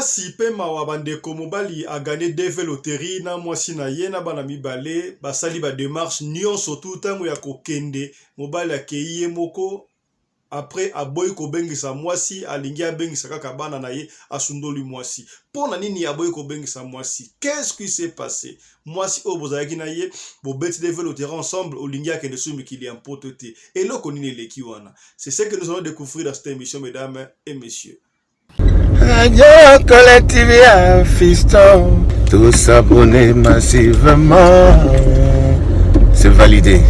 Pasi pe mawa ba ndeko mobali a gagne DV loterie na mwasi na ye na bana mibale basali ba demarches nionso tout tango ya kokende mobali akeyi ye moko après aboyi kobengisa mwasi alingi abengisa kaka bana na ye asundoli mwasi mpo na nini aboyi kobengisa mwasi qu'est-ce qui s'est passé mwasi oyo bozalaki na ye bobeti DV loterie ensemble olingi akende su mikili ya mpoto te eloko nini eleki wana? C'est ce que nous allons découvrir dans cette émission, mesdames et messieurs. Radio Collective à Fiston, tous abonnés massivement, c'est validé.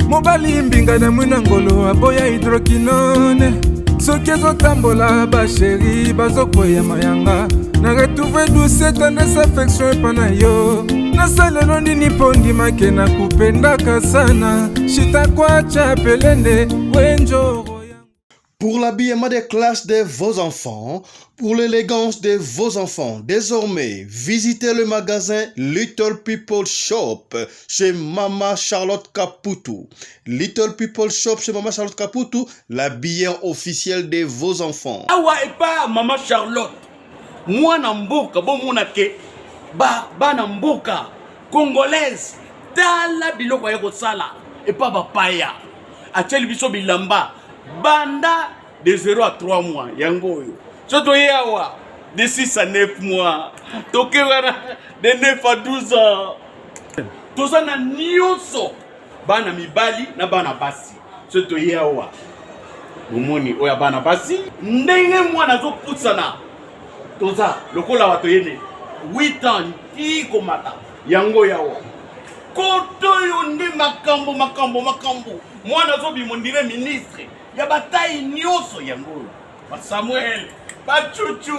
Mobali mbinga na mwina ngolo aboya hydroquinone soki ezotambola basheri bazokweya mayanga na retrouve douce tendresse affection epa na yo nasalelo nini mpo ndimake na kupendaka sana shitakwacha pelende wenjoro. Pour l'habillement des classes de vos enfants, pour l'élégance de vos enfants, désormais, visitez le magasin Little People Shop chez Mama Charlotte Kaputu. Little People Shop chez Mama Charlotte Kaputu, l'habilleur officiel de vos enfants. Awa epa Mama Charlotte, mwana mboka bomona ke ba bana mboka congolaise, tala biloko ya kosala epa bapaya, atieli biso bilamba banda de 0 à 3 mois. Yango oyo so toye awa de 6 à 9 mois, toke wana de 9 à 12 ans. Toza na nyonso, bana mibali na bana basi. So toye awa, bomoni oyo ya bana basi, ndenge mwana azopusana, toza lokola bato yene 8 ans ti komata. Yango yawa koto oyo nde makambo makambo makambo, mwana azobima ondire ministre ya bataille nyonso. Yango oyo basamuel bacucu,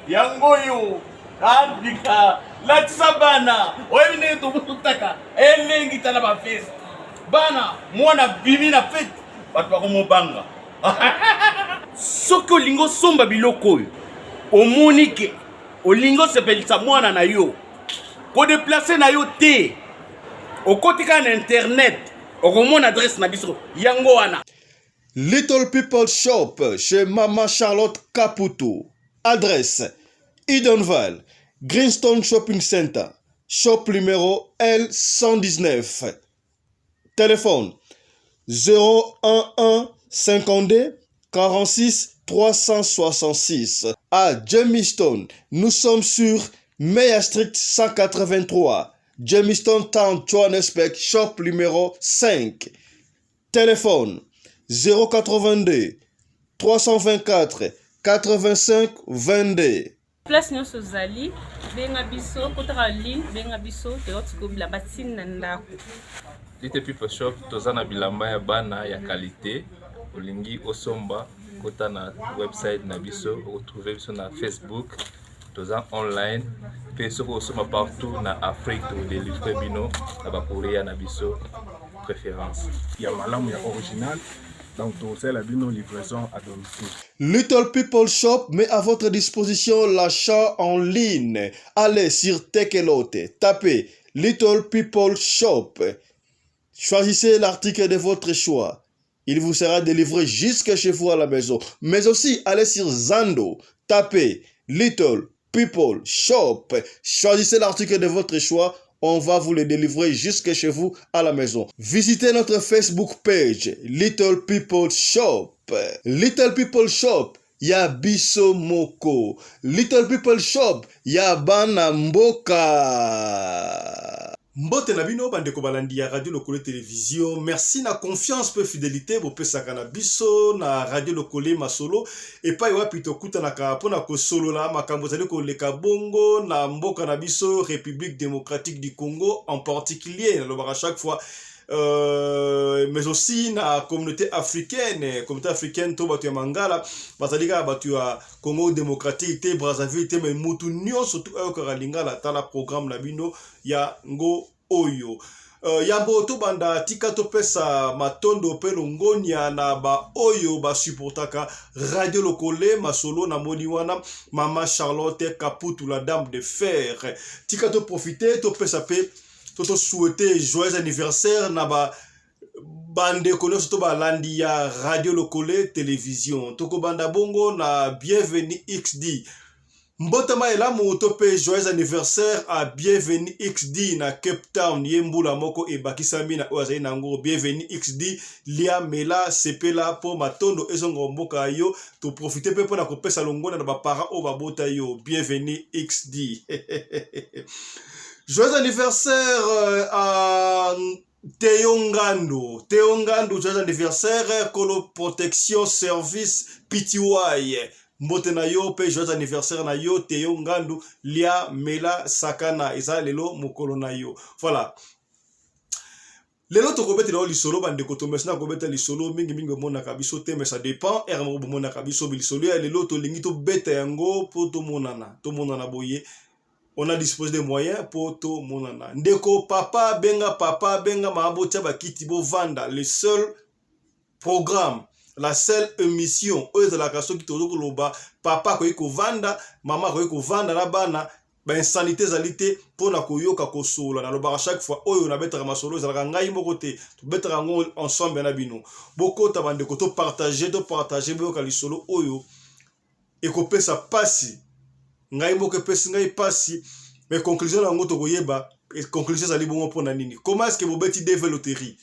yango oyo andika latisa bana. Oyebi ndenge tobutaka elengi, tala bafeste bana, mwana bimi na fete, bato bakomobanga. Soki olingi osomba biloko oyo, omoni ke olingi osepelisa mwana na yo, kodéplacer na yo te, okoti kaka na internet, okomona adresse na biso yango wana. Little People Shop chez Mama Charlotte Caputo. Adresse: Edenvale, Greenstone Shopping Center, shop numéro L119. Téléphone 011 52 46 366. À Germiston, nous sommes sur Meyer Street 183, Germiston Town, Johannesburg, shop numéro 5. Téléphone 082 324 85 22. Place nyonso ozali, benga biso, kotaka ligne, benga biso, toyoti bilamba ntina na ndako. Little People Shop, toza na bilamba ya bana ya qualité. Olingi osomba, kota na website na biso, okotrouve biso na Facebook, toza online mpe. Soki osomba partout na Afrique, tokodélivre bino na bacourrier na biso préférence. Ya malamu, ya original, donc tokosalela bino livraison à domicile. Little People Shop met à votre disposition l'achat en ligne. Allez sur Takealot, tapez Little People Shop. Choisissez l'article de votre choix. Il vous sera délivré jusque chez vous à la maison. Mais aussi, allez sur Zando, tapez Little People Shop. Choisissez l'article de votre choix. On va vous le délivrer jusque chez vous à la maison. Visitez notre Facebook page, Little People Shop. Little People Shop, ya biso moko. Little People Shop, ya bana mboka. Mbote na bino bandeko balandi ya Radio Lokole Télévision. Merci na confiance mpe fidélité bopesaka na biso na Radio Lokole Masolo, epai wapi tokutanaka mpona kosolola makambo ezali koleka bongo na mboka na biso, République démocratique du Congo en particulier, nalobaka chaque fois, mais aussi na communauté africaine. Communauté africaine to bato ya mangala bazali kaka bato ya Congo démocratique te, Brazzaville te, mais mutu nyonso tu ayokaka lingala, tala programme na bino ya ngo oyo. Yambo tobanda, tika topesa matondo mpe longonia na baoyo basupportaka Radio Lokole Masolo. Namoni wana Mama Charlotte Kaputu, la dame de fer. Tika toprofite topesa mpe to tosouhaite joyeux anniversaire na ba Bandeko nyonso to balandi ya Radio Lokole Television, tokobanda bongo na Bienvenue XD. Mbotama elamu to mpe joyeux anniversaire à Bienvenue XD na Cape Town. Ye mbula moko ebakisami na oyo azali na yango. Bienvenue XD, lia mela sepela mpo matondo ezonga mboka yo. Toprofite mpe mpo na kopesa longonya na baparent oyo babota yo. Bienvenue XD. Joyeux anniversaire à Théo Ngando. Théo Ngando, joyeux anniversaire. Kolo Protection Service PTY. Mbote na yo pe joyeux anniversaire na yo Théo Ngando, lia mela sakana eza lelo mokolo na yo. Voilà. Lelo tokobetela yo lisolo bandeko, tomesana kobeta lisolo mingimingi, bomonaka biso te, mais ça dépend heure moko bomonaka biso. Lisolo ya lelo tolingi tobeta yango mpo tomonana, tomonana boye. On a disposé des moyens mpo tomonana. Ndeko papa benga, papa benga mama, botia bakiti bovanda. Le seul programme, la seule émission oyo ezalaka soki tozo koloba, papa akoki kovanda, mama akoki kovanda na bana, bainsanité ezali te mpona koyoka kosola. Nalobaka chaque fois oyo nabetaka masolo, ezalaka ngai moko te, tobetaka yango ensemble na bino. Bokota bandeko, topartage, topartage, boyoka lisolo oyo ekopesa pasi. Ngai moko epesi ngai pasi, mais conclusion na yango tokoyeba conclusion ezali bongo mpona nini. Comment est ce que bobeti DV loterie,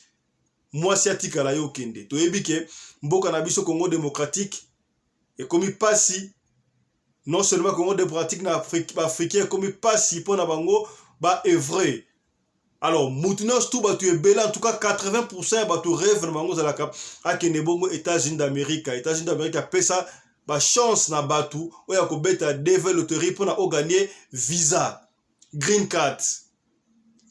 mwasi atikala yo okende? Toyebi ke mboka na biso Congo démocratique ekomi pasi. Non seulement Congo démocratique, na baafricain ekomi pasi mpona bango baœuvre. Alors mutu nyonso tu, bato ebele, en tout cas 80 ya bato, rêve na bango ezalaka akende bongo États-Unis d'Amérique. États-Unis d'Amérique apesa bachance na bato oyo ya kobeta DV loterie mpona ogagner visa green card.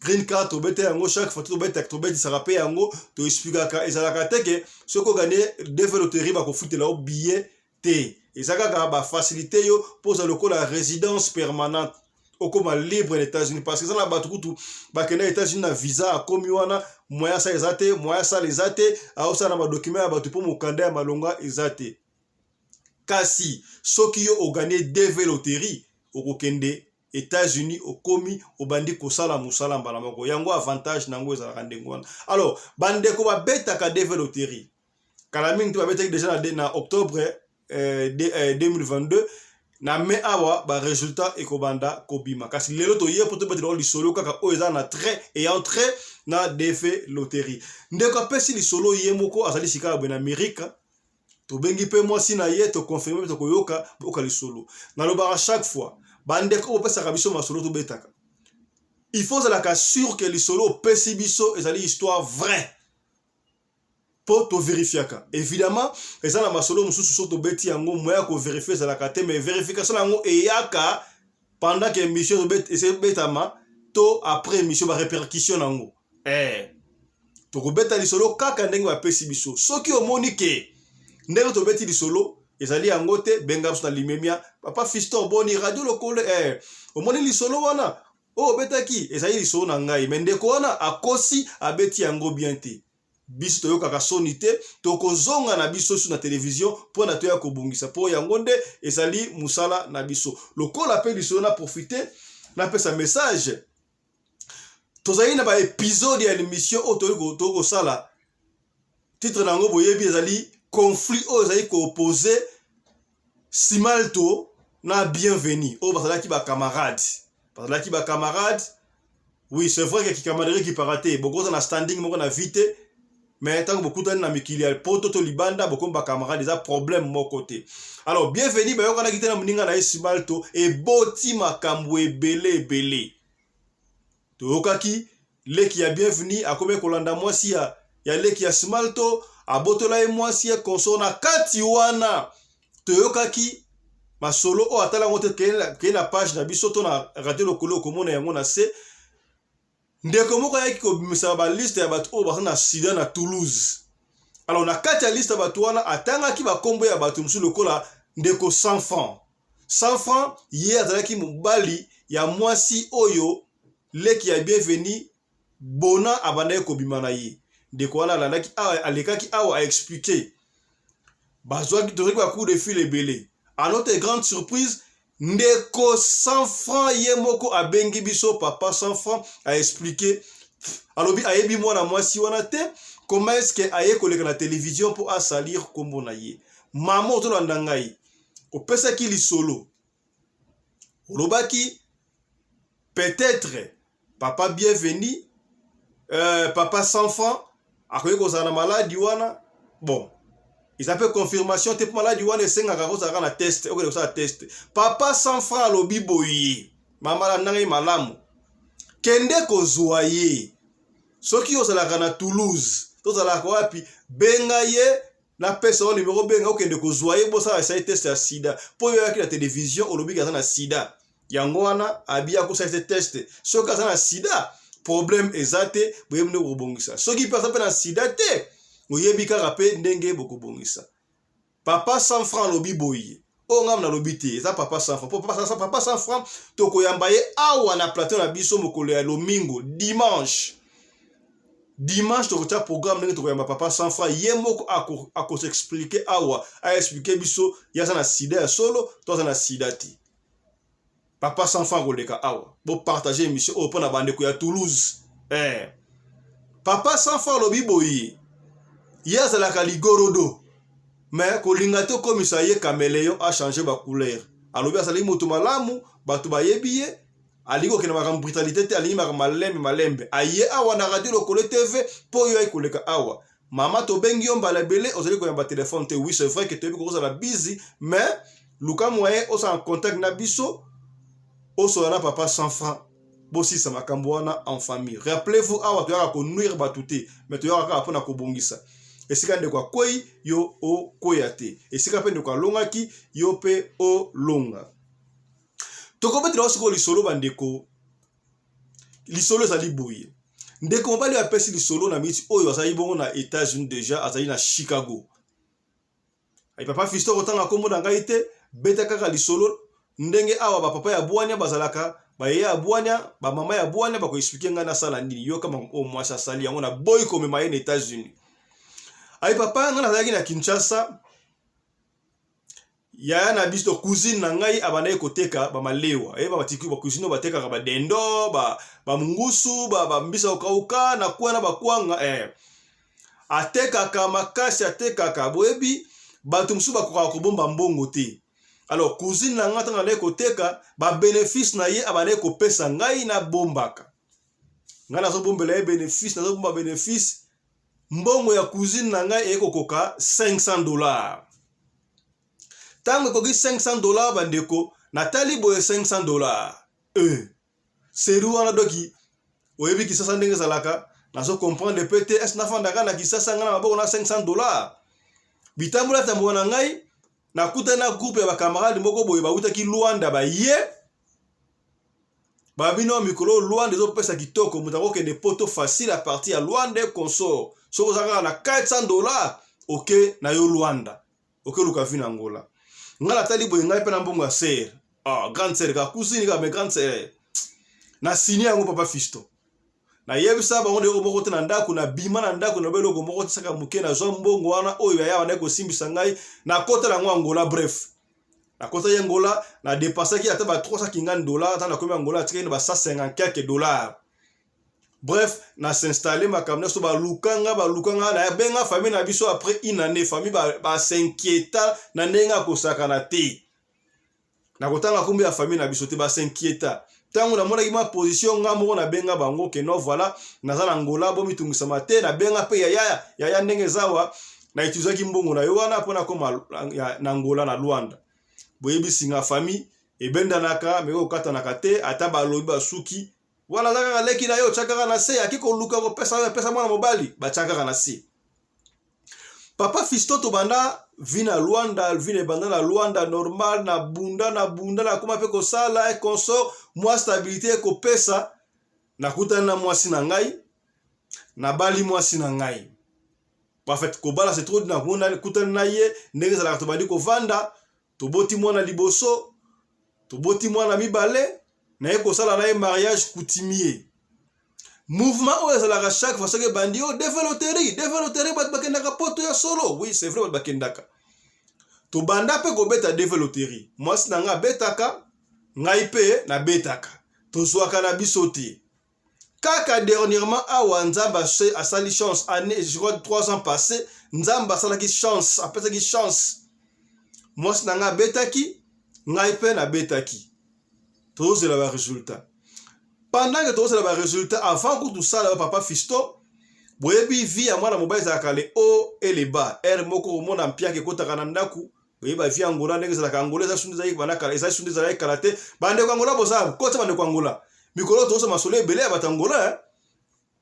Green card, tobeta yango chaque fois, tobeta, tobetisaka mpe yango, toexplikaka. Ezalaka te ke soki ogagner DV loterie bakofutela yo billet te. Eza kaka bafacilité yo mpo ozala lokola résidence permanente, okóma libre na États-Unis, parce que eza na bato kutu bakenda États-Unis na visa, akomi wana, moyen asala eza te, moyen asala eza te, aosala na badocument ya bato mpo mokanda ya malonga eza te. Kasi soki yo ogagner DV loterie, okokende États-Unis, okomi, obandi kosala mosala mbala moko. Yango avantage nango ezalaka ndenge wana. Alors bandeko babetaka DV loterie kala mingi te, babetaki déjà na octobre 2022. Na mai awa baresultat ekobanda kobima. Kasi lelo toye mpo tobetela lisolo kaka oyo eza na trait ayant trait na DV loterie. Ndeko apesi lisolo ye moko azali sika boye na Amerika. Tobengi mpe mwasi na ye, toconfirme mpe tokoyoka boyoka lisolo. Nalobaka chaque fois, bandeko bopesaka biso masolo tobetaka, il faut ozalaka sûr ke lisolo opesi biso ezali histoire vraie, mpo tovérifiaka. Évidemment eza na masolo mosusu so tobeti yango, moyen ya kovérifier ezalaka te, mais vérification na yango eyaka pendant que émission ezobetama to après émission, barépercussion nango. Tokobeta lisolo kaka ndenge bapesi biso. Soki omoni ke ndenge tobeti lisolo ezali yango te, benga biso na limemia: "Papa Fiston, boni Radio Lokolo, omoni lisolo wana oyo obetaki ezali lisolo na ngai, mais ndeko wana akosi, abeti yango bien te." Biso toyokaka soni te, tokozonga na biso su na televizio mpo na toya kobongisa, mpo yango nde ezali mosala na biso. Lokola mpe lisolo, na profite napesa message. Tozali na baépisode ya émission oyo toyei kosala, titre na yango boyebi, ezali conflit oyo ezali koopposer Simalto na Bienvenu, oyo bazalaki bacamarade, bazalaki bacamarade. Oui, c'est vrai que kicamaraderie kipaka te, bokoza na standing moko na vie te, mais ntango bokutani na mikili ya poto to libanda, bokomi bacamarade, eza problème moko te. Alors Bienvenu bayokanaki te na moninga na ye Simalto, eboti makambo ebele ebele. Toyokaki leki ya Bienvenu akomi kolanda mwasi ya leki ya Simalto, abotola ye mwasi ye consort. Na kati wana toyokaki masolo oyo atala yango te. Kei na page na biso to na Radio Lokolo, okomona yango na se. Ndeko moko ayaki kobimisa baliste ya bato oyo baza na sida na Toulouse. Alors na kati ya liste ya bato wana, atangaki bakombo ya bato mosusu lokola ndeko 100 franc. 100 franc, ye azalaki mobali ya mwasi oyo leki ya Bienvenu bona abandaki kobima na ye. Ndeko wana alandaki awa, alekaki awa, aexpliquer. Bazwaki, tozwaki bacoup de fil ebele. À notre grande surprise, ndeko 100 franc ye moko abengi biso. Papa 100 franc aexpliquer, alobi ayebi mwana mwasi wana te. Comment est-ce que aye koleka na télévision mpo asalir nkombo na ye? Mama, ozolanda ngai, opesaki lisolo, olobaki peut-être papa Bienvenu, papa sans franc akoki kozala na maladi wana. Bon, eza mpe confirmation te, mpo maladi wana esengaka kozalaka na test, okende kosala test. Papa sans franc alobi boye: mama, landa ngai malamu, kende kozwa ye. Soki ozalaka na Toulouse, tozalaka wapi, benga ye, napesa yo numéro, benga, okende kozwa ye, bosala esali test ya sida. Mpo oyo oyaki na télévision, olobiki aza na sida, yango wana abi akosala te test. Soki aza na sida, problème eza te, boyebi ndenge bokobongisa. Soki mpe aza mpe na sida te, oyebi kaka mpe ndenge bokobongisa. Papa 100 franc alobi boye. Oyo ngai nalobi te, eza papa 100 franc. Po papa 100 franc, tokoyamba ye awa na plateau na biso mokolo ya lomingo, dimanche. Dimanche tokotia programme ndenge tokoyamba papa 100 franc. Ye moko akos'expliquer awa, aexpliquer biso ye aza na sida ya solo to aza na sida te. Papa 100 franc akoleka awa. Bopartager émission oyo mpo na bandeko ya Toulouse. Papa 100 franc alobi boye: ye azalaka ligorodo, mais kolinga te okomisa ye caméléon, achanger bacouleur. Alobi azali moto malamu, bato bayebi ye, alingi kokende makambo brutalité te, alingi makambo malembe malembe. Aye awa na Radio Lokole TV mpo oyo ayi koleka awa. Mama, tobengi yo mbala ebele, ozali koyamba telefone te. Oui, c'est vrai que toyebi kokozala busy, mais luka moyen osala contact na biso, osola na papa 100 franc, bosisa makambo wana en famille. Rappelez-vous, awa toyaka konuire bato te, mais toyaka kaka mpona kobongisa. Esika ndeko akwei, yo okweya te. Esika mpe ndeko alongaki, yo mpe olonga. Tokobetela sikoyo lisolo, bandeko. Lisolo ezali boye: ndeko mobali oyo apesi lisolo na miniti oyo azali bongo na États-Unis, déjà azali na Chicago. Ai, papa Fiston, kotanga nkombo na ngai te, beta kaka lisolo ndenge awa bapapa ya bwania bazalaka, baye ya bwania, bamama ya bwania bakoexpliquer ngai nasala nini. Yoka oyo mwasi asali yango, na boyi komema ye na États-Unis. Ai, papa, ngai nazalaki na Kinshasa. Yaya na biso, cousine na ngai, abandaki koteka bamalewa. Eyeba bacousine oyo batekaka badendo, bamungusu, bambisa kokauka na kwana, bakwanga. Atekaka makasi, atekaka. Boyebi, bato mosusu bakokaka kobomba mbongo te. Alors cousine na ngai, ntango abandaki koteka, babénéfice na ye abandaki kopesa ngai, nabombaka. Ngai nazobombela ye bénéfice, nazobomba bénéfice. Mbongo ya cousine na ngai eye kokoka 500 $. Ntango ekoki 500 $, bandeko, natali boye 500 $, seri wana doki. Oyebi Kisasa ndenge ezalaka, nazo comprendre mpe te. Ese nafandaka na Kisasa, ngai na maboko na 500 $. Bitambola tambola na ngai, nakutani na groupe ya bacamarade moko boye, bawutaki Lwanda, baye babino mikolo Lwanda ezopesa kitoko, moto akokende poto facile à partir ya Lwanda consort. Soki oza kaka na 400 $, oke na yo Lwanda, okeluka vi na Angola. Ngai natali boye, ngai mpe na mbongo ya sœur, ah, grande sœur, kaka cousine kaka, mais grande sœur. Na signe yango, papa Fiston, nayebisa bango eloko moko te na ndako. Nabima na ndako, naloba eloko moko te, saka moke nazwa mbongo wana oyo yaya bandaki kosimbisa ngai, nakota yango Angola. Bref, nakota ye Angola, nadépensaki ata ba 350 dollar. Ata nakomi Angola, atikaki na ba 150 quelque dollar. Bref, nas'installer, makambo nyonso balukanga, balukanga, nabenga famille na biso. Après une année, famille bas'inquiéta na ndenge akosakana te. Nakotanga nkombo ya famille na biso te. Bas'inquiéta. Ntango namonaki ma position, nga moko nabenga bango ke non, voilà, naza na Ngola, bomitungisama te. Nabenga mpe yaya: yaya, ndenge ezawa, na utilisaki mbongo na yo wana mpo nakoma na Ngola, na Lwanda. Boyebisi nga, famille ebendanaka meke kokatanaka te. Ata balobi, basuki wana, aza kaka leki na yo, otya kaka na se, aki koluka kopesa oyo apesa mwana mobali, batya kaka na se. Papa Fiston, tobanda vie na Lwanda, vie na ebanda na Lwanda normal. Na bunda, na bunda, nakóma mpe kosala consort, mwa stabilité ekopesa. Nakutani na mwasi na ngai, nabali mwasi na ngai. En fait, kobala, c'est trop. Nakutani na ye ndenge ezalaka, tobandi kovanda, toboti mwana liboso, toboti mwana mibale. Naye kosala na ye mariage coutumier. Mouvement oyo ezalaka chaque fois soki ebandi oyo DV loterie, DV loterie, bato bakendaka poto ya solo. Oui, c'est vrai, bato bakendaka. Tobanda mpe kobeta DV loterie. Mwasi na ngai abetaka, ngai mpe nabetaka, tozwaka na biso te. Kaka dernièrement awa Nzambe asali chance, année, je crois 3 ans passé, Nzambe asalaki chance, apesaki chance. Mwasi na ngai abetaki, ngai mpe nabetaki. Tozozela ba résultat. Pendant que tozozela ba résultat, avant kutu sala ba papa Fiston, boyebi vie ya mwana mobali ezalaka le haut et le bas. Heure moko omona mpiaka ekotaka na ndako, boyeba vie Angola ndenge ezalaka. Angola eza sundu ezalaki banda kala, ezali sundu ezalaki kala te. Bandeko Angola boza kota, bandeko Angola mikolo tozosa masolo ebele ya bato Angola, eh?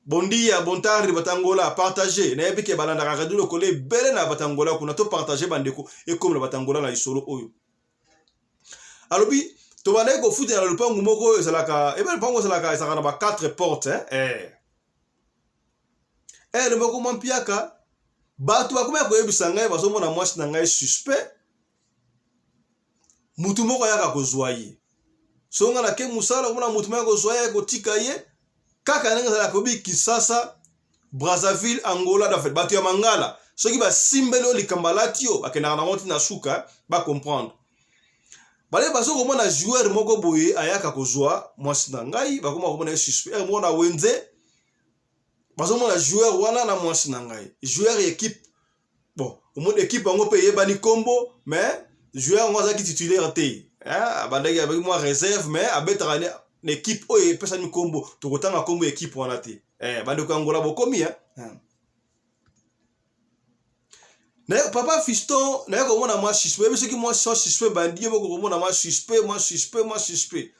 Bon dia, bon tarde bato Angola, partage. Nayebi ke balandaka Radio Lokole ebele na bato Angola kuna, to partage bandeko, ekomela bato Angola na lisolo oyo. Alobi tobandaki kofutela na lopangu moko oyo ezalaka ebe lopangu ezalaka na ba 4 porte, eh? Eh. Ere moko mwa mpiaka, bato bakomaki koyebisa ngai bazomona mwasi na ngai suspect, mutu moko ayaka kozwa ye. So ngai nake mosala, komona mutu moko kozwa ye, kotika ye kaka ndenge ezalaka kobi Kisasa, Brazzaville, Angola, en fait bato ya mangala soki basimbeli oyo likambo alati yo, bakendaka nango ntina suka bacomprendre. Bale bazo komona joueur moko boye ayaka kozwa mwasi na ngai, bakoma komona ye suspect. Ere moko na wenze bazomona joueur wana na mwasi na ngai, joueur ya équipe. Bon, omoni équipe yango mpe eyebani nkombo, mais joueur yango azalaki titulaire te, abandaki abaki mwa réserve, mais abetaka na équipe oyo epesami nkombo. Tokotanga nkombo ya équipe wana te. Bandeko ya Angola bokomi, eh? Na papa Fiston naye komona mwa suspect. Oyebi soki mwa suspect bandi yo moko komona mwa suspect, mwa suspect, mwa suspect.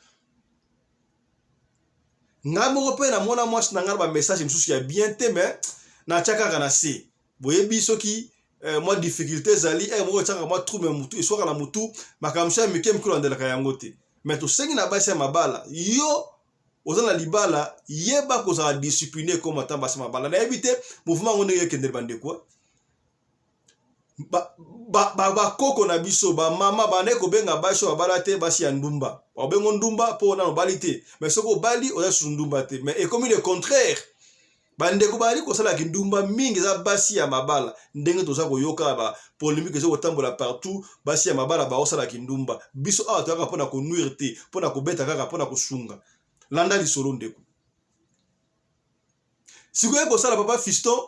Ngai moko mpe namona mwasi na ngai na bamessage mosusu ya bien te, mais natya kaka na se. Boyebi soki mwa difficulté ezali, moko etiaka mwa trouble mutu, eswaka na mutu, makambo mosusu ya mike mike olandelaka yango te. Mais tosengi na basi ya mabala, yo oza na libala, yeba kozala discipline ekoma ata basi ya mabala. Nayebi te mouvement yango ndenge ekendele bandeko. Bakoko na biso, bamama bandaki kobenga basi oyo babala te basi ya ndumba. Babengo ndumba mpo nano obali te, mais soki obali oza susu ndumba te. Mais ekomi le contraire, bandeko bazali kosala kindumba mingi eza basi ya mabala. Ndenge toza koyoka ba polémique eza kotambola partout, basi ya mabala baosala kindumba. Biso awa toyaka mpona konuire te, mpona kobeta kaka, mpona kosunga. Landa lisolo ndeko. Sikoyo kosala papa Fiston,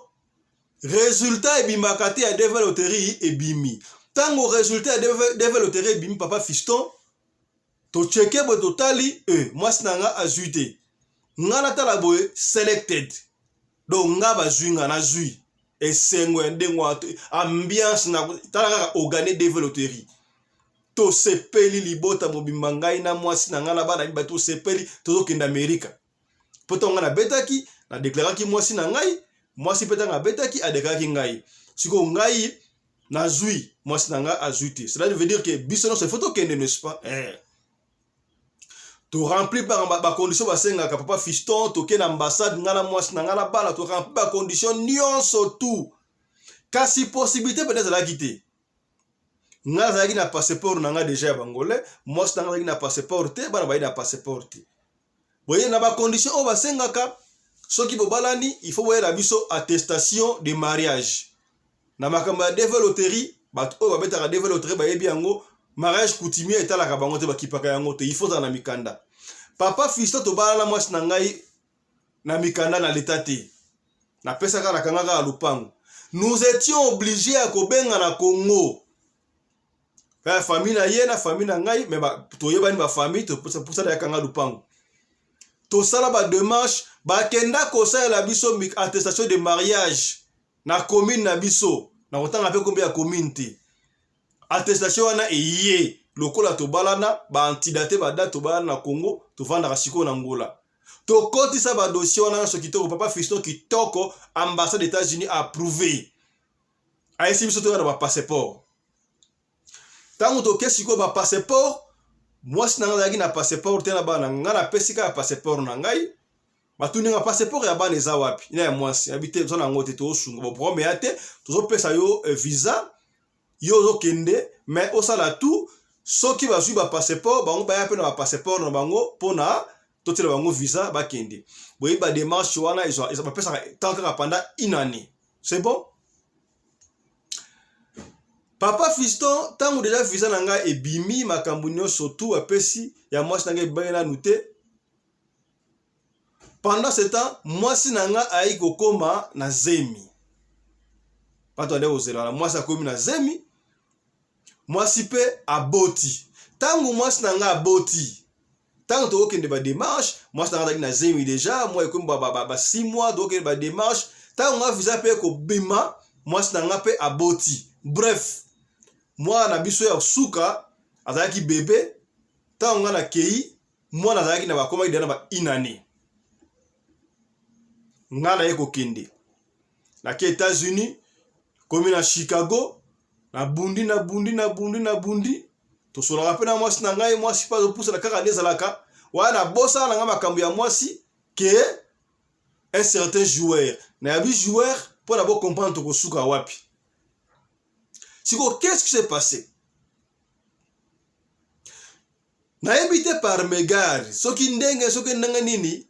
résultat ebimaka te ya DV loterie ebimi. Ntango résultat ya DV loterie ebimi, papa Fiston, tocheke boye, totali mwasi na nga azwi te. Nga natala boye, selected, donc nga bazwi, nga nazwi. Esengo ya ndenge wana, ambiance na tala kaka ogane DV loterie. Tosepeli libota mobimba, ngai na mwasi na ngai na bana mibale, tosepeli, tozokende Amerika. Mpo ntango ngai nabetaki, nadeklaraki mwasi na ngai, mwasi mpe ntango abetaki adeklaraki ngai. Sikoyo ngai nazwi, mwasi na ngai azwi te. Cela veut dire que biso nyonso il faut tokende, n'est-ce pas, eh. Torempli bacondition basengaka papa Fiston, toke na ambassade, ngai na mwasi na ngai na bana, torempli bacondition nyonso tout. Kasi possibilité mpenza ezalaki te. Ngai azalaki na passeport na ngai deja ya bangolais, mwasi na ngai azalaki na passeport te, bana bayi na passeport te. Boye na bacondition oyo basengaka, soki bobalani, il faut boyela biso attestation de mariage. Na makambo ya DV loterie, bato oyo babetaka DV loterie bayebi yango, mariage coutumier etalaka bango te, bakipaka yango te, il faut ozala na mikanda. Papa Fiston, tobalana mwasi na ngai na mikanda na leta te, napesaka, nakangaka ya lupango. Nous étions obligés ya kobenga na Congo famille na ye na famille na ngai, mais toyebani bafamille, topusana yakanga lupango, tosala badémarche, bakenda kosalela biso attestation de mariage na commune na biso. Na kotanga mpe kombe ya commune te. Attestation wana eye lokola tobalana, baantidate bada tobalana na Congo, tovandaka sikoyo na Angola. Tokotisa badossier wana nyonso kitoko, papa Fiston, kitoko. Ambassade États-Unis approuvé, ayesi biso toya na bapasseport. Ntango toke sikoyo bapasseport, mwasi na ngai azalaki na passeport te na bana. Ngai napesi kaka passeport na ngai. Batuni nga passeport ya bana eza wapi na ya mwasi. Yabi te, toza na yango te, tozosunga boprome ya te, tozopesa yo visa, yo ozokende, mais osala tout soki bazwi bapasseport bango, baya mpe na bapasseport na bango mpona totiela bango visa bakende. Boyebi badémarche wana bapesaka temps kaka pendant une année. C'est bon, papa Fiston. Ntango deja visa na ngai ebimi, makambo nyonso tu apesi, ya mwasi na ngai ebimaki nanu te. Pendant ce temps, mwasi na nga ayaki kokoma na zemi. Bato bande kozela wana, mwasi akomi na zemi, mwasi mpe aboti. Ntango mwasi na nga aboti, ntango tokokende ba démarche, mwasi na nga azalaki na zemi deja, mwa ekomi ba, ba, ba, ba 6 mois, tokokende ba démarche. Ntango nga visa mpe ekobima, mwasi na nga mpe aboti. Bref, mwana na biso ya suka azalaki bebe. Ntango nga nakei, mwana azalaki na bakomaki deja na ba une année. Nga naye kokende, nake États-Unis, komi na Chicago, nabundi nabundi nabundi nabundi, tosolaka mpe na mwasi na ngai. Mwasi mpe azopusana kaka nde ezalaka wana. Nabosana na ngai makambo ya mwasi ke un certain joueur, nayabi joueur mpo na bocomprendre tokosuka wapi. Sikoyo, qu'est-ce qui s'est passé? Nayebi te, par mégarde, soki ndenge nini,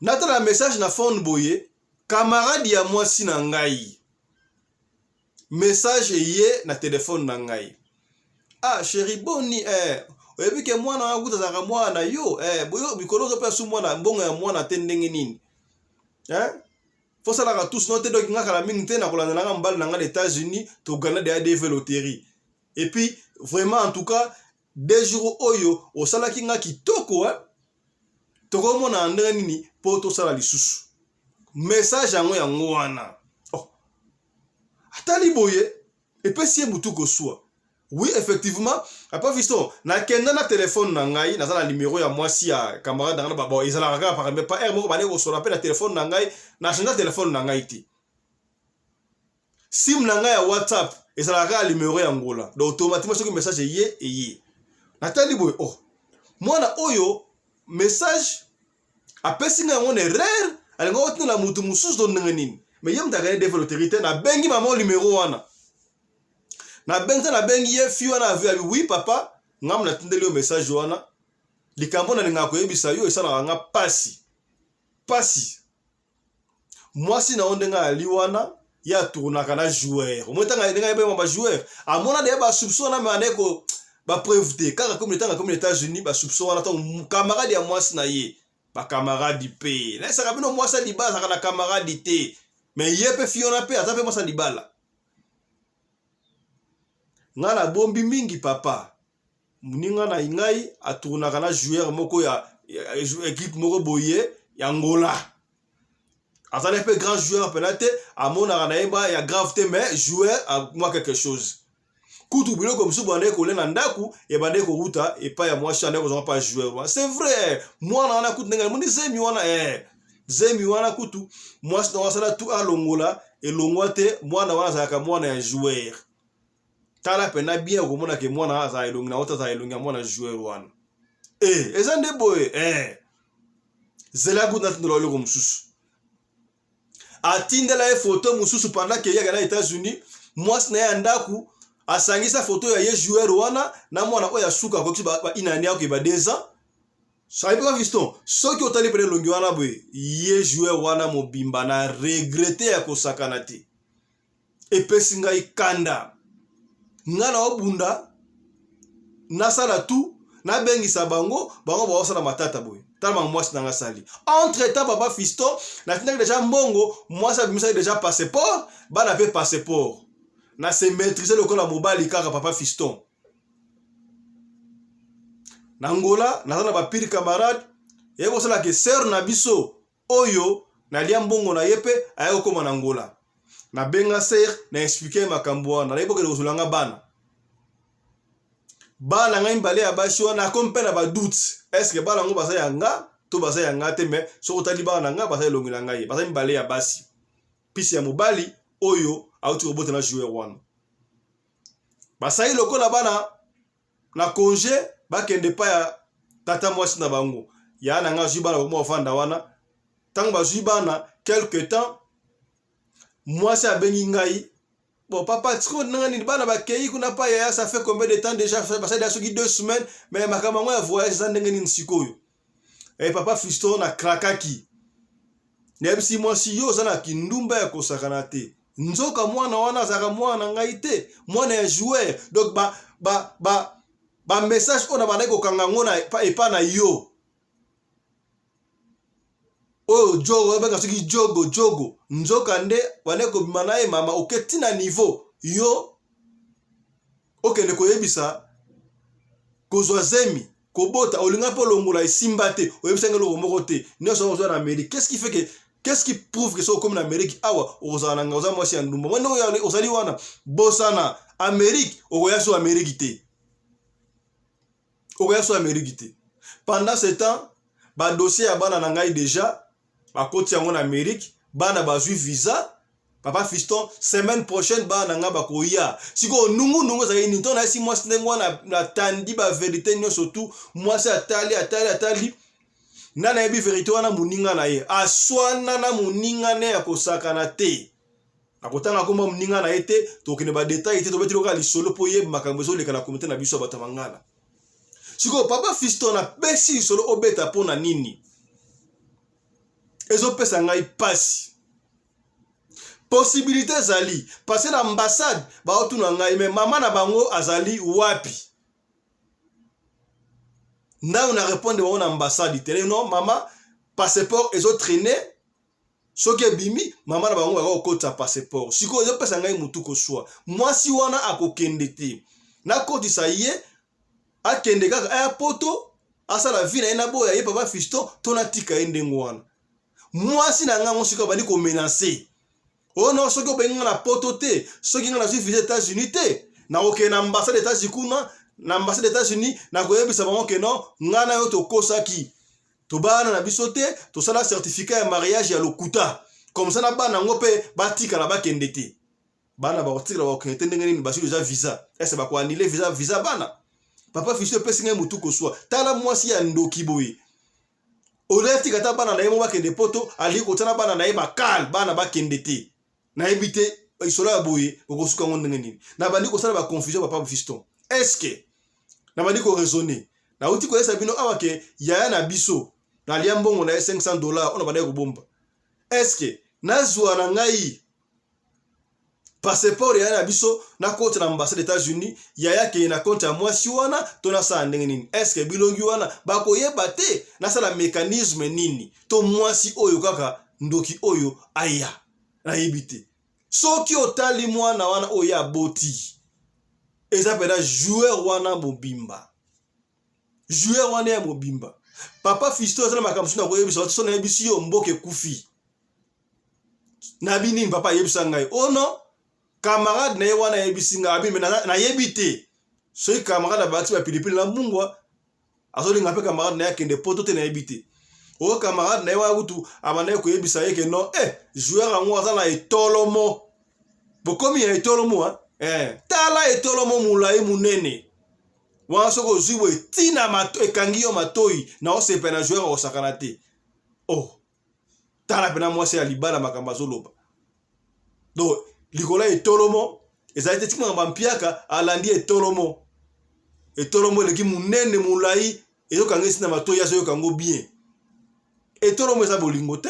natala message na phone boye, camarade ya mwasi na ngai, message eye na telefone na ngai: "Ah chéri, boni eh, oyebi ke mwana wana kuta azalaka mwana na yo eh, boyo mikolo ozopesa su mwana mbongo ya mwana te, ndenge nini eh? Fosalaka tous no te." Donc nga kala mingi te na kolanda nanga mobali na nga na États-Unis, togana deya DV loterie. Et puis vraiment, en tout cas, 2 jours oyo osalaki nga kitoko eh? Tokomona ndenge nini mpo tosala lisusu. Message yango wana. Oh. Atali boye, epesi ye mutu koswa. Oui, effectivement, papa Fiston, nakenda na telefone na ngai, naza na numero ya mwasi ya camarade na ngai. Bon, ezalaka kaka par pa heure moko, bande kosola mpe na telefone na ngai. Nachangea telefone na ngai te. Sim na ngai ya WhatsApp ezalaka kaka numero ya Ngola. Donc automatiquement, soki message eye, eye. Natali boye, oh, mwana oyo message apesi ngai yango na erreur, alinga kotinela motu mosusu to ndenge nini? Mais ye moto akani DV loterie te. Nabengi mama numero wana, nabengi te, nabengi ye fi wana avi abi: "Oui papa, ngambo natindeli yo message wana. Likambo nalingaka koyebisa yo, esalaka nga pasi pasi. Mwasi na yo, ndenge ali wana, ye atournaka na joueur. Omoi ntango ndenge ayebema bajoueur, amona deya basoupçon wana, me anaye ko bapreuve te. Kaka komi ntango akomi na États-Unis, basoupçon wana, ntango camarade ya mwasi na ye, bacamarade mpe nayesaka bino, mwasi ya libala azalaka na camarade te. Me ye mpe fi wana mpe aza mpe mwasi ya libala. Ngai nabombi mingi papa, moninga na ngai atournaka na joueur moko ya équipe moko boye ya Ngola. Azali mpe grand joueur mpena te, amonaka na ye ba ya grave te, mais joueur mwa quelque chose. Kutu biloko mosusu bandeki kolia na ndako ebandeki kowuta epai ya mwasi, andeki kozwanga mpa joueur wana. C'est vrai, mwana wana kutu ndenge amoni zemi wana zemi wana kutu mwasi na asala tu alongola elongwa te. Mwana wana azalaka mwana ya joueur. Tala mpena bien, okomona ke mwana azala elongi na ota, azala elongi ya mwana joueur wana. Eza nde boye zela kutu natindela eloko mosusu." Atindela ye foto mosusu pendant ke yaka na États-Unis. Mwasi na ye ya ndako asangisa foto ya ye joueur wana na mwana oyo asuka akoki ba inani, akoki ba 2 ans. Sayi mpe fiston, soki otali pene elongi wana boye, ye joueur wana mobimba. Na regretter ya kosakana te, epesi ngai kanda. Ngai na obunda, nasala tu, nabengisa bango, bango baosala matata boye. Tala bango, mwasi nanga asali. Entre temps, papa fiston, natindaki deja mbongo, mwasi abimisaki deja passeport, bana mpe passeport. Na se maîtrise lokola mobali kaka. Papa fiston, na Ngola naza na bapire camarade, ye kosalaka sœur na biso oyo nalia mbongo na ye mpe aya kokóma na Ngola. Nabenga sœur, na expliquer ye makambo wana, nayebi okende kozolanga bana, bana ngai mibale ya basi wana. Akomi mpe na badoute: est-ce bana yango baza ya nga to baza ya nga te? Mais soki otali bana na nga, baza elongi na ngai, baza mibale ya basi, pisi ya mobali oyo auti kobota na joueur wana. Basali lokola bana na congé, bakende epai ya tata mwasi na bango. Ya na nga azwi bana, bakoma kofanda wana. Ntango bazwi bana quelque temps, mwasi abengi ngai: "Bon papa, tiko ndenge nini? Bana bakei kuna pa yaya, ça fait combien de temps déjà? Basali ya soki 2 semaines, mais makambo yango ya voyage eza ndenge nini sikoyo?" Papa fiston, na krakaki, nayebisi mwasi: "Yo oza na kindumba ya kosakana te. Nzoka mwana wana azalaka mwana na ngai te, mwana ya joueur. Donc ba ba ba ba message oyo na bandaki kokanga yango na epa na yo." Oyo jogo babenga soki jogo jogo, nzoka nde bande kobima na ye mama oke ti na niveau yo okende koyebisa kozwa zemi kobota olinga mpe olongola esimba te, oyebisanga eloko moko te, nyonso ozwa na Amérique. Qu'est-ce qui fait que, qu'est-ce qui prouve que soki okomi na Amérique awa okozala na nga oza mwasi ya ndumba? Mwa ndenge ozali wana, bosana Amérique, okoya so Amérique te, okoya so Amérique te. Pendant ce temps, badossier ya bana na ngai déjà bakoti yango na Amérique, bana bazwi visa. Papa Fiston, semaine prochaine bana na ngai bakoya. Sikoyo nungunungu ezalaki nini? Ntongo nayesi mwasi ndenge wana, natandi bavérité nyonso tu. Mwasi atali, atali, atali, nani ayebi vérité wana? Moninga na ye aswana na moninga ne ya kosakana te. Nakotanga komba moninga na ye te, tokende badétails te, tobeti lokola lisolo mpo yeba makambo ezoleka na komite na biso ya bato ya mangala. Sikoyo papa Fiston, apesi lisolo obeta mpo na nini? Ezopesa ngai mpasi. Possibilité ezali parce na ambassade baotuna ngai: "Me mama na bango azali wapi?" Ntango na répondre bango na ambassade te: "Non, mama, passeport ezotraîner, soki ebimi, mama na bango bakokotisa passeport." Sikoyo ezopesa ngai motu koswa. Mwasi wana akokende te, nakotisa ye akende kaka, aya Poto, asala vie na ye na boya ye. Papa Fiston, to natika ye ndenge wana? Mwasi na ngai ngo sikoyo abandi komenacer: "Oh non, soki obengi nga na Poto te, soki nga nazwi visa États-Unis te, nakokende na ambassade États-Unis kuna, na ambassade États-Unis, nakoyebisa bango ke non, ngai na yo tokosaki, tobana na biso te, tosala certificat ya mariage ya lokuta, comme ça na bana yango mpe batikala, bakende te." Bana bakotikala, bakokende te ndenge nini? Bazwi deja visa, ese bakoannuler visa bana? Papa Fiston, epesi ngai motu koswa. Tala mwasi ya ndoki boye, olia atika ata bana na ye mo bakende Poto, alingi kotia na bana na ye bakale, bana bakende te. Nayebi te lisolo ya boye okosuka yango ndenge nini. Nabandi kosala baconfusion. Papa Fiston, est-ce nabandi koraisonner? Nauti koyesa bino awa ke yaya na biso nalia mbongo na ye $500 oyo nabandaki kobomba. Est-ce nazwa na ngai passeport yaya na biso, nakota na ambassade États-Unis, yaya akende na compte ya mwasi wana, to nasala ndenge nini? Est-ce bilongi wana bakoyeba te? Nasala mécanisme nini? To mwasi oyo kaka ndoki oyo aya, nayebi te. Soki otali mwana wana oyo aboti, eza mpenza joueur wana mobimba, joueur wana ya mobimba. Papa Fiston, eza na makambo so nakoyebisa so nayebisi yo, mboka ekufi. Nabi nini? Papa ayebisa ngai: "Oh non, camarade na ye wana ayebisi ngai." Abi me nayebi te soki camarade abakisi bapilipili na mungwa, azolinga mpe camarade na ye akende Poto te. Nayebi te. Oyo camarade na ye wana kutu abandaki koyebisa ye ke non, joueur yango aza na etolomo, bokomi ya etolomo, tala etolomo molai monene wana, soki ozwi boye ntina ekangi yo matoi na osepela na joueur akosakana te. Oh, tala mpena mwasi ya libala, makambo azoloba. Donc likolo ya etolomo ezali te, tika makambo mpiaka. Alandi etolomo, etolomo eleki monene molai, ezokanga esi na matoi, azoyoka yango bien. Etolomo eza bolingo te,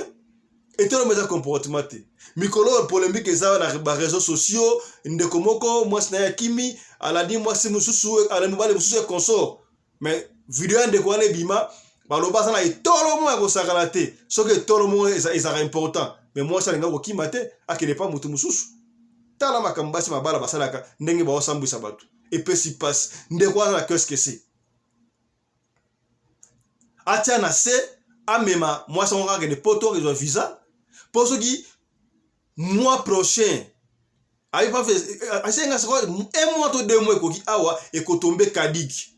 etolomo eza comportement te. Mikolo oyo polémique eza na baréseaux sociaux, ndeko moko mwasi na ye akimi, alandi mwasi mosusu, alandi mobali mosusu ya consort. Mais video ya ndeko wana ebima, baloba aza na etolomo ya kosakana te. Soki etolomo ezalaka important, mais mwasi alinga kokima te, akende pa motu mosusu. Tala makambo basi mabala basalaka, ndenge baosambwisa bato, epesi mpasi. Ndeko aza na keske atia na se, amema mwasi yango kaka akende Poto, akezwa visa, mpo soki mois prochain asenga sikoyo un mois to 2 mois ekoki awa, ekotombe kadiki,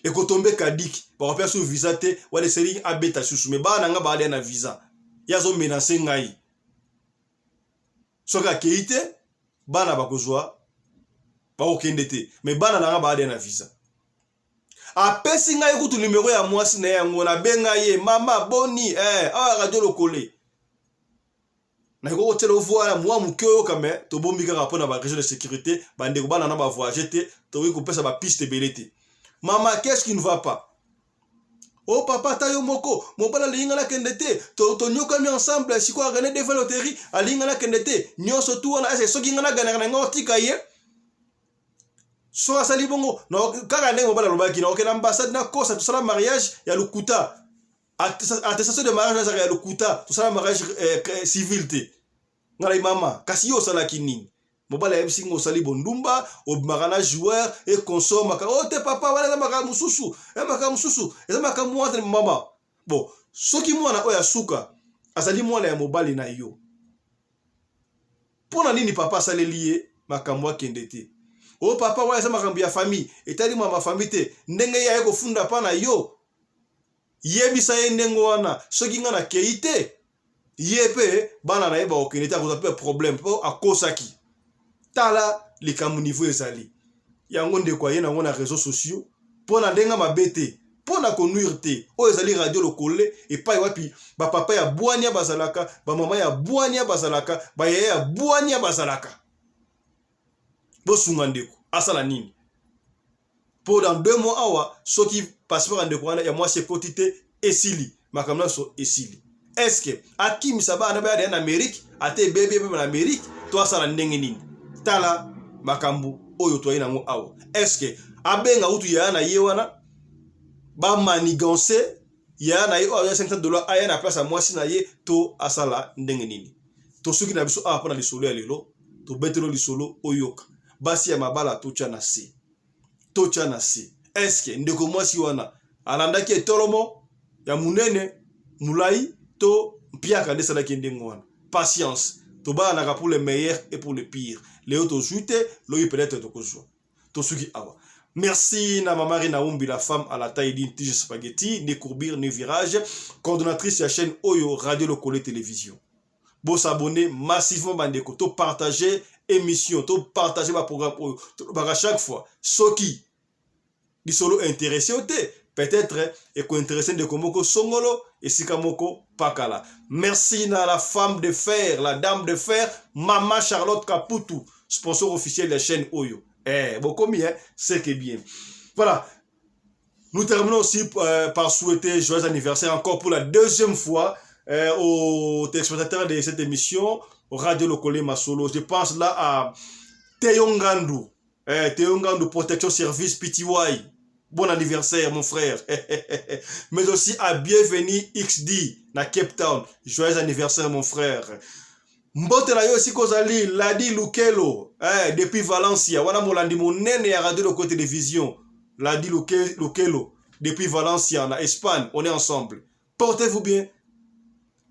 ekotombe kadiki, bakopesa su visa te. Wana eseli abeta susu. Me bana na nga baalia na visa, ye azomenacer ngai soki akei te, bana bakozwa, bakokende te. Me bana na nga baalia na visa. Apesi ngai kutu numero ya mwasi na ye yango, nabenga ye: "Mama, boni awa Radio Lokole, nakoki kotiela ovoi mwa moke oyoka?" Me tobombi kaka mpona baraison de sécurité, bandeko bana na bavoyage te, tokoki kopesa bapiste ebele te. "Mama, qu'est-ce qui ne va pas?" "O oh, papa, ata yo moko, mobali alingi nga nakende te, tonyokami ensemble, sikoyo agagner deux fois loterie, alingi nga nakende te. Nyonso tu wana ese soki nga naganaka na nga otika ye, soki asali bongo kaka ndenge mobali alobaki, nakokende ambassade, nakosa tosala mariage ya lokuta." Attestation de mariage ezalaka ya lokuta, tosala mariage eh, civil te. Ngai mama, kasi yo osalaki nini? Mobali ayebisi nga osali bondumba, obimaka na joueur e consomaka. O oh, te papa, wana eza makambo mosusu, eza makambo mosusu, eza makambo wana mama. Bon, soki mwana oyo ya suka azali mwana ya mobali na yo, mpo na nini papa asaleli ye makambo akende te? O oh, papa, wana eza makambo ya famille, etali mwa famille te. Ndenge ye aye kofunda mpa na yo, yebisa ye ndenge wana, soki ngai nakei te, ye mpe bana na ye bakokende te, akozwa mpe problème mpo akosaki. Tala likambo niveau ezali yango, ndeko aye nango na réseaux sociaux mpo na ndenge mabe te, mpo na konuire te. Oyo ezali Radio Lokole, epai wapi bapapa ya bwania bazalaka, bamama ya bwania bazalaka, bayaya ya bwania bazalaka. Bosunga ndeko asala nini? Mpo dans 2 mois awa, soki passeport ya ndeko wana ya mwasi ekoti te, esili makambo nyonso esili. Est-ce akimisa bana baya deya na Amérique, ata ebebi ebeba na Amérique, to asala ndenge nini? Tala makambo oyo toyei nango awa. Est-ce abenga utu yaya na ye wana, bamanigance yaya na ye oyo aza 500 $ aya na place ya mwasi na ye, to asala ndenge nini? Tosuki na biso awa mpona lisolo ya lelo. Tobetelo lisolo oyoka basi ya mabala, totya na se, totya na se. Est-ce ndeko mwasi wana alandaki etolomo ya monene molai to mpiaka nde esalaki ndenge wana? Patience, tobalanaka pour le meilleur et pour le pire. Lelo tozwi te, lobi peut-être tokozwa. Tosuki awa. Merci na Mamari Naumbi, la femme à la taille d'une tige spaghetti, ni courbure ni virage, coordonnatrice ya chaîne oyo, Radio Lokole Télévision. Bosabonner massivement bandeko, to partager émission, to partager ba programme oyo. Tolobaka chaque fois, soki lisolo intéressé yo te, peut-être ekointéresse ndeko moko songolo esika moko pakala. Merci na la femme de fer, la dame de fer, Mama Charlotte Kaputu, sponsor officiel de la chaîne oyo. Eh, bokomi, hein, c'est que bien. Voilà. Nous terminons aussi par souhaiter joyeux anniversaire encore pour la deuxième fois aux téléspectateurs de cette émission, Radio Lokole Masolo. Je pense là à Théo Ngandou, Théo Ngandou Protection Service PTY. Bon anniversaire, mon frère. Mais aussi à Bienvenue XD na Cape Town. Joyeux anniversaire, mon frère. Mbote na yo esika ozali, Ladi Lukelo, depuis Valencia. Wana molandi monene ya Radio Loko Télévision. Ladi Lukelo, depuis Valencia, na Espagne. On est ensemble. Portez-vous bien.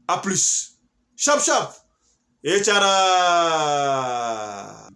À plus. Chap chap. Et tchara.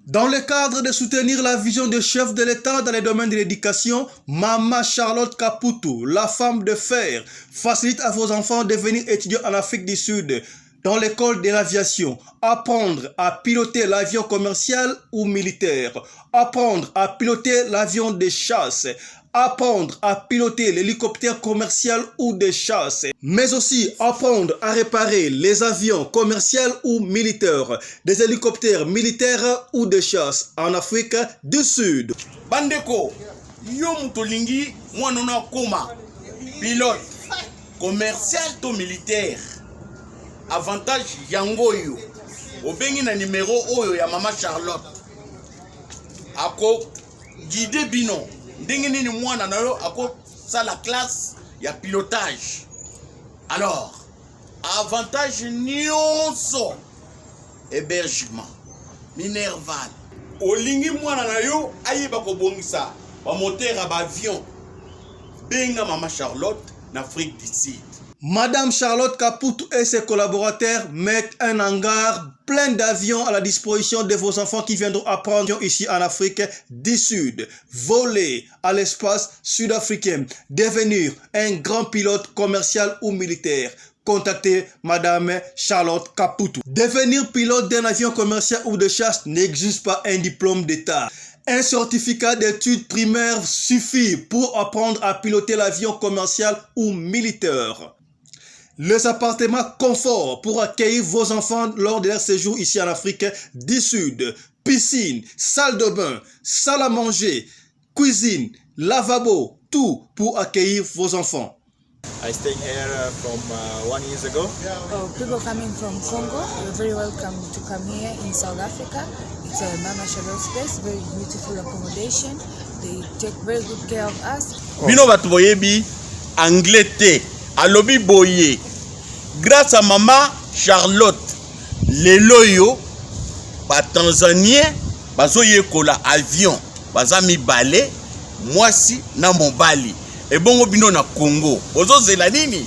Dans le cadre de soutenir la vision du chef de l'État dans les domaines de l'éducation, Mama Charlotte Kaputu, la femme de fer, facilite à vos enfants de venir étudier en Afrique du Sud dans l'école de l'aviation, apprendre à piloter l'avion commercial ou militaire, apprendre à piloter l'avion de chasse, apprendre à piloter l'hélicoptère commercial ou de chasse, mais aussi apprendre à réparer les avions commerciaux ou militaires, des hélicoptères militaires ou de chasse en Afrique du Sud. Bandeko, yo moto olingi mwana ono akóma pilote commercial to militaire, avantage yango oyo: obengi na nimero oyo ya Mama Charlotte, akoguide bino ndenge nini mwana na yo akosala classe ya pilotage. Alors, avantage nyonso, hébergement, minerval. Olingi mwana na yo ayeba kobongisa bamoteur ya baavion, benga Mama Charlotte na Afrique du Sud. Madame Charlotte Kaputu et ses collaborateurs mettent un hangar plein d'avions à la disposition de vos enfants qui viendront apprendre ici en Afrique du Sud. Voler à l'espace sud-africain, devenir un grand pilote commercial ou militaire. Contactez Madame Charlotte Kaputu. Devenir pilote d'un avion commercial ou de chasse n'exige pas un diplôme d'État. Un certificat d'études primaires suffit pour apprendre à piloter l'avion commercial ou militaire. Les appartements confort pour accueillir vos enfants lors de leur séjour ici en Afrique du Sud. Piscine, salle de bain, salle à manger, cuisine, lavabo, tout pour accueillir vos enfants. I stay here from 1 years ago. Oh, people coming from Congo, you're very welcome to come here in South Africa. It's a Mama Charlotte's place, very beautiful accommodation. They take very good care of us. Bino bato boyebi anglais te. Alobi boye, grâce à mama Charlotte, lelo oyo ba Tanzanien bazoyekola avion, baza mibale, mwasi na mobali. Ebongo bino na Congo bozozela nini?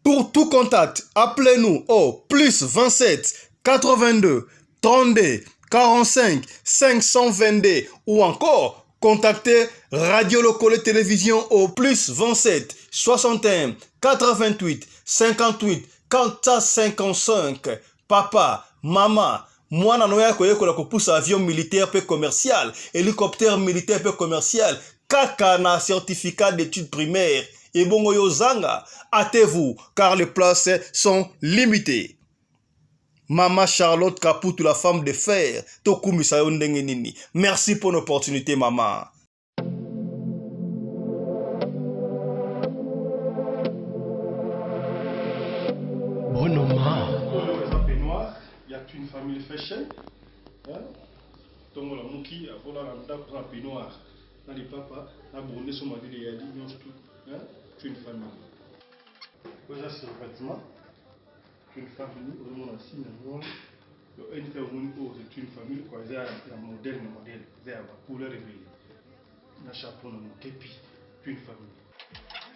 Pour tout contact, appelez-nous au plus 27 82 32 45 522 ou encore contactez Radio Lokole Télévision au plus 27 61 88 58 455. Papa, maman, mwana no ya koyekola kopusa avion militaire pe commercial, hélicoptère militaire pe commercial, kaka na certificat d'études primaires. Ebongo yo zanga, hâtez-vous car les places sont limitées. Mama Charlotte Kaputu, la femme de fer, tokumisa yo ndenge nini. Merci pour l'opportunité, maman. Bonoma. Oyo eza peignoir ya Twin Family Fashion. Tongo la muki avola na ndako na peignoir na lipapa na bonde so malili eyali nyonso tout. Twin Family. Oyo eza survêtement Twin Family, ozomona signe yango wana. Yo NK omoni oyo c'est Twin Family quoi, eza ya modèle na modèle, eza ya ba couleur ebele. Na chapeau na mokepi Twin Family.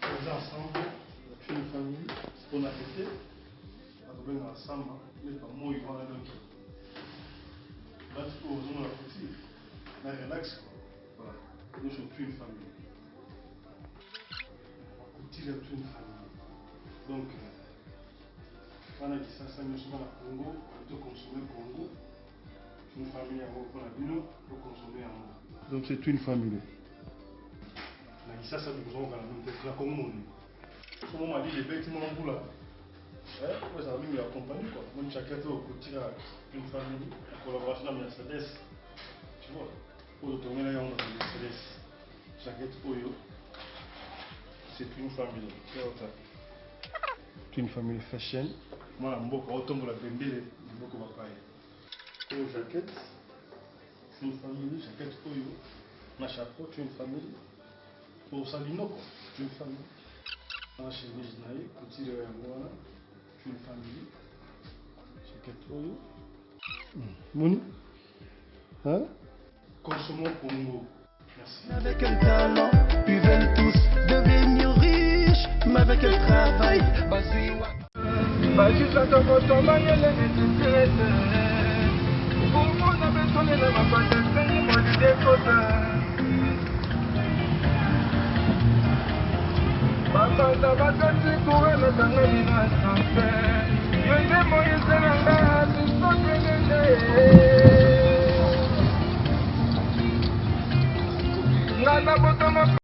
Eza ensemble ya Twin Family mpona ete bakobengaka samba neti bamoi wana donc bati oyo ozomona couture na relax quoi. Voilà, nyonso Twin Family. Couture ya Twin Family. Donc bana Kisasa nyonso bana Congo to consommer Congo une famille yango mpona bino to consommer yango. Donc c'est une famille. Na Kisasa bokozonga na bino te na Congo mobimba. Somo malili ebeti mwa mbula oyo ezala mingi ya compagnie quoi. Moni jacket oyo couture ya une famille en collaboration na Mercedes. Tu vois? Oyo totongela yango na Mercedes. Jacket oyo c'est une famille. Twin Family Fashion, mwana mboka otombola bendele mboka bapaya. Oyo jacket Twin Family, jacket oyo na chapeau Twin Family, osali noko Twin Family na chemise na ye couture yango wana Twin Family, jacket oyo moni hein? Consommons Congo. Merci. Avec un talent, ils veulent tous devenir riches, mais avec quel travail? Basanza bakati courant ekangami na ascenseur yo nde moyese na nga biso kelele nga na botama.